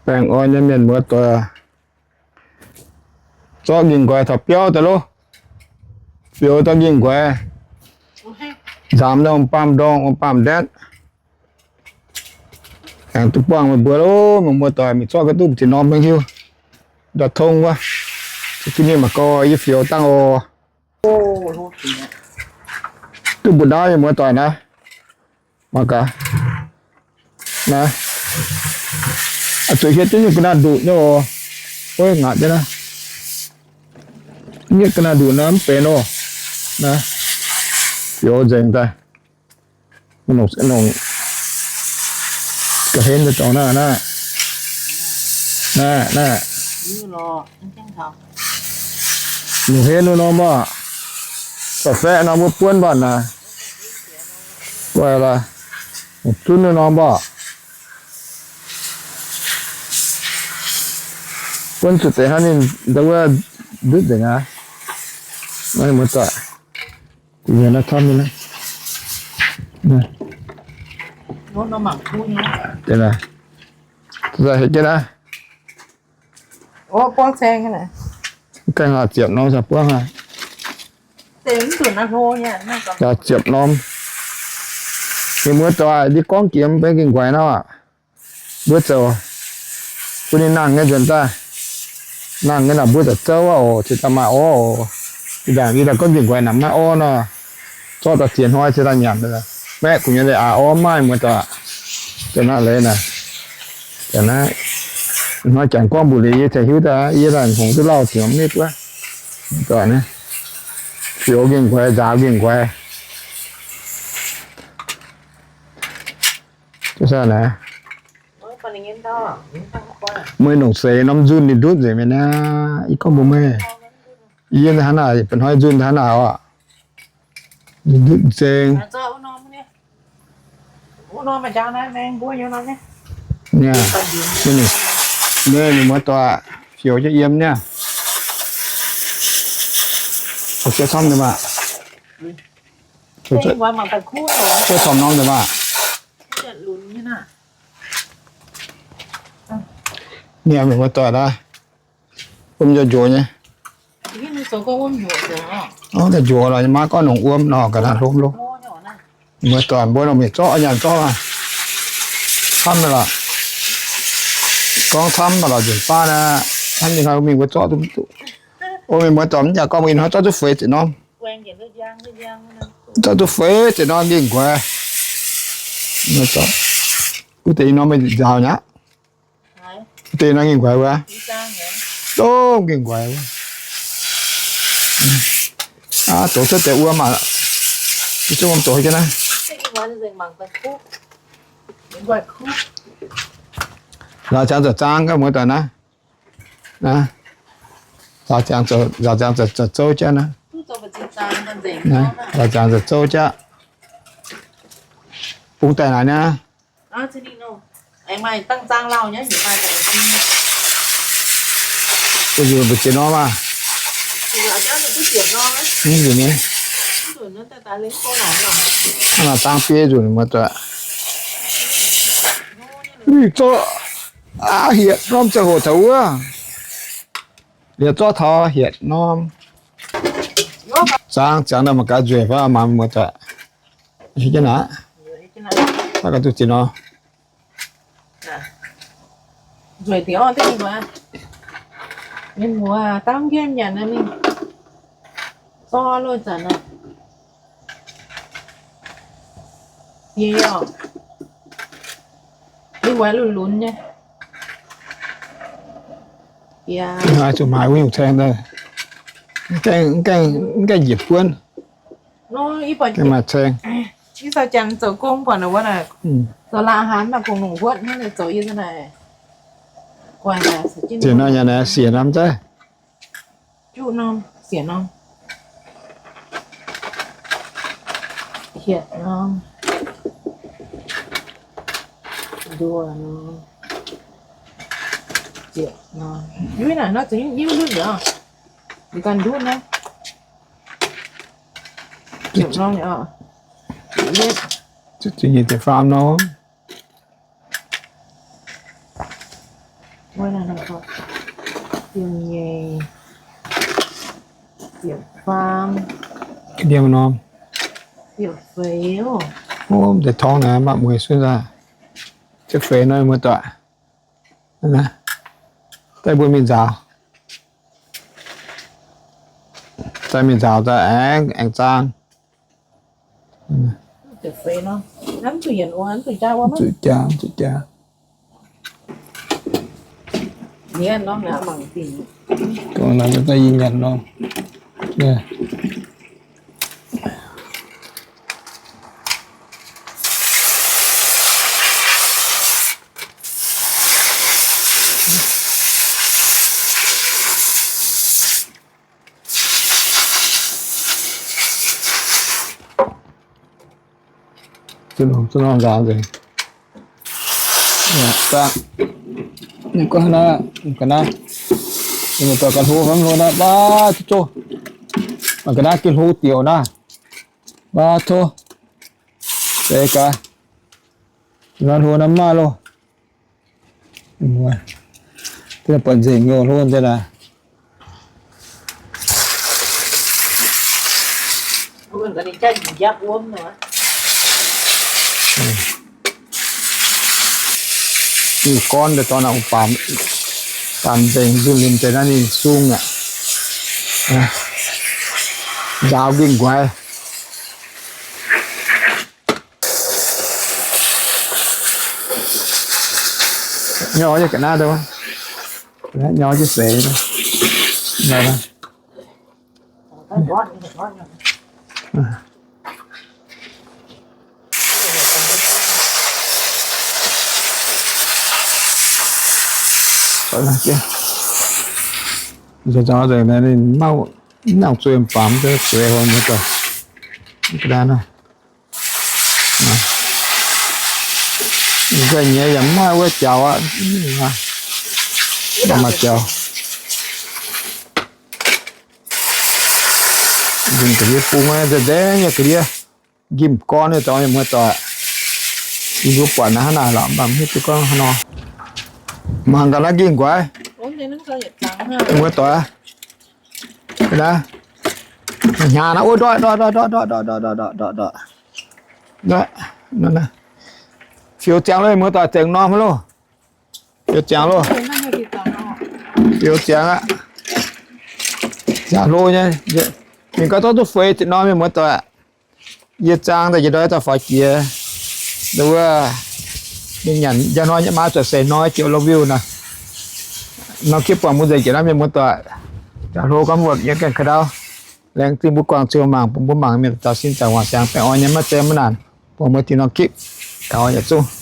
Baengh orn nyei mienh muoz doic, zorqv nqingh nquaix taux biauv daaih loh. Biouv daaih nqingh nquaix, nzaamx daaih baamh ndorngh, baamh ndorngh ndetv. Aengx duqv buangh meih mbuo loh, meih mbuo doic mingh zorqv ga'duqv mbu'ziex norm mingh hiuv. Ndau tong wuov, za'gengh mingh mangc gaax yie fioux dangh oc. Duqv mbu'naaiv nyei muoz doic naaiv. Mangc gaax. Naaiv, zuqc hietv jienv nyungc ga'naaiv nduqc nyei oc. Ov, ngaatc jienv naaiv. Nyungc ga'naaiv nduqc naaiv mv benx oc. Naaiv, fioux nzengc daaih. Nongc, nongc ga'hlen daaih dorngx naaiv, naaiv, naaiv, naaiv. Nongc hlen wuov norm mbuo, da'faeqv norm mbuo buonv mbatc naaic. Guai laaix, nongc zunv wuov norm mbuo. Buonv zuqc deix hnangv ninh ndau wuov ndutv nzengc aqv. Naaiv muoz-doic, gu'nyuoz naaiv camv nyei naaiv. Deix naaic, deix naaic, gaengh ziepc norm caux buangv aqv. Ziepc norm. Ninh muoz-doic, ndie gorngv jiex mv benx nqingh nquaix nor aqv. Mbuo zoux bun ninh nangh nyei nzuonx daaih, nangh nyei naaic mbuo za'gengh zouv aqv oc, cingx daaih maaih orv oc. Ih ndaangc yie daaih gorngv nqingh nquaix naaic maiv orv nor, zorqv daaih ziex hnoi cingx daaih nyanc. Maeqv gu'nyuoz leiz aax orv maaih muoz-doic. Dongh naaiv leiz naaic, dongh naaiv, hnoi jangx gorngv mbuox liuz yie cingx hiuv daaih, yie daaih hngongx duqv lauh ziouc mv nitv wuov. Muoz-doic naaiv, fioux nqingh nquaix, nzaaux nqingh nquaix. Meih nongc seix norm nzunh ninh ndutv nzengc mi'aqv. Yie gorngv mbuox meih, yie hnangv naaic, ba'hnoi nzunh hnangv naaic oc. Ninh ndutv nzengc. Meih muoz-doic, fioux jienv yiem niaa. Fioux camv deix maah. Fioux camv norm deix maah. Niaa, meih muoz-doic aac, wuom njoux njoux nyei. Wuov daaih njoux lorqc, maiv gorngv nongc wuom nor, ga'naaiv hlopv hlopv. Muoz-doic mbuo nor mingh zorqv nyanc zorqv maah. Camv nyei lorqc. Gorngv camv baac lorqc nzunc baav naaiv, hnangv nyei hnoi mingh mbuo zorqv duqv mv duqv. O, mienh muoz-doic mv jaax gorngv mbuo ih hnoi zorqv duqv feix ziepc norm. Zorqv duqv feix ziepc norm nqingh nquaix. Wuov deix ih norm meih nzaaux nyei aqv. Deix nor nqingh nquaix wuov. Dongh nqingh nquaix wuov. Aav, doqc cuotv deix wuom maah. Yie zungv wuom doqc jienv naaiv. Nzaaux ziangx zoux zaang gaax muoz-doic naaiv. Nzaaux ziangx zoux, nzaaux ziangx zoux zouv jaav naaiv. Nzaaux ziangx zoux zouv jaav. Bungx daaih naaic naaiv. Zuqc mbu'ziex norm maah. Mv nzunc nyei. Hnangv naaic zaang biei nzunc muoz-doic. Mingh zorqv aav hietc norm ziangh hoc taux wuov. Liuz zorqv taux hietc norm. Zaang ziangx nor mangc gaax nzueic fai mangc muoz-doic. Hietc jienv naaic. Aav gaax duqv ziex norm. Nzueic dingc orv deix mienh muoz, mienh muoz dangv njiemv nyanc naaiv mingh. Zorqv loh zanc naaic. Yie oc, mingh wuov lunx lunx nyei. Yie zuqc maaiz wuov nyungc caeng daaih. Mv gaengh, mv gaengh njiec buonv. Maaih caeng. Yie caux janx zoux gong buatc wuov naaic, zoux la'hnaangx naaic, kungx longc huotv hnangv naaic zoux yie naaic. Guai naaic, siec norm nyei naaic, siec norm zaiv. Juqv norm, siec norm. Hietc norm. Nduoh norm. Ziepc norm. Yie naaic nor zuqc nyiuv ndutv nzengc oc. Yie ganh ndutv naaiv. Ziepc norm oc. Ziepc nyic, ziepc faam norm. Wuov naaiv, diemv nyei, diemv faam, diemv norm, diemv feix. O, deix torngv naaiv maaih mueiz sun daaih. Ziepc feix nor, muoz-doic. Daaih mbuo mingh nzaaux. Daaih mingh nzaaux daaih aengx, aengx zaang. Zuqc jaa, zuqc jaa. Dongh naaiv daaih yie nyanc nor. Zuqc nor nzaaux nzengc. Daaih, ninh gorngv naaiv, ga'naaiv, ninh dorh ga'hlo fai hlo naaiv, baav zoh, ga'naaiv ga'hlo diuc naaiv, baav tov, deix gaax, nor hlo naaiv maaih loh. Buatc nzengc nyei hlo deix naaiv. Ninh gorn daaih dorh naaic baamz, baamz nzengc nzunc linc deix naaiv ninh sung aqv. Nzaaux nqingh guaix. Nyorx jienv ga'naaiv, nyorx jienv seix. Nzaaux nzengc naaiv ninh mauv nangc zueih baamz, zueih hlo nyei ga'naaiv. Nzengc nyei yaac mv maaih wuov jaux aqv. Maaih jaux. Nzengc ga'ndiev bung nzengc nzengc nyei ga'ndiev. Njimv gorn nyei dorngx, mienh muoz-doic. Yie mbuo buatc naaiv hnangv naaic lorqc, mv baac mv hiuv duqv gorngv haaix nor. Mangc gaax naaiv nqingh guaix. Mienh muoz-doic aac. Naaiv, hnyangx naaiv, o, ndoih, ndoih, ndoih. Fiou ziangx loh, mienh muoz-doic, zengc norm loh. Fiou ziangx loh. Fiou ziangx aqv. Ziangx hlo nyei. Mingh gau dorv duqv feix ziepc norm, mienh muoz-doic. Yie zaang daaih jiex ndoi daaih faaux jiex. Wuov, mingh nyanc njang hnoi nyei maa zuqc seix hnoi jiex lo viu naaic. Norm kipv buangh mbuo nzengc jiex naaiv, mienh muoz-doic. Ziangx hlo gorngv mbuo yiem gaengh ka'ndau. Laengz zingh mbuo guangc ziouc mangc, bun mbuo mangc mienh dauh sin zaangc waangc ziangx baengh orn nyei, maiv zeiz maiv naanc. Buangh mbuo dinh norm kipv. Gaux yietc zungv.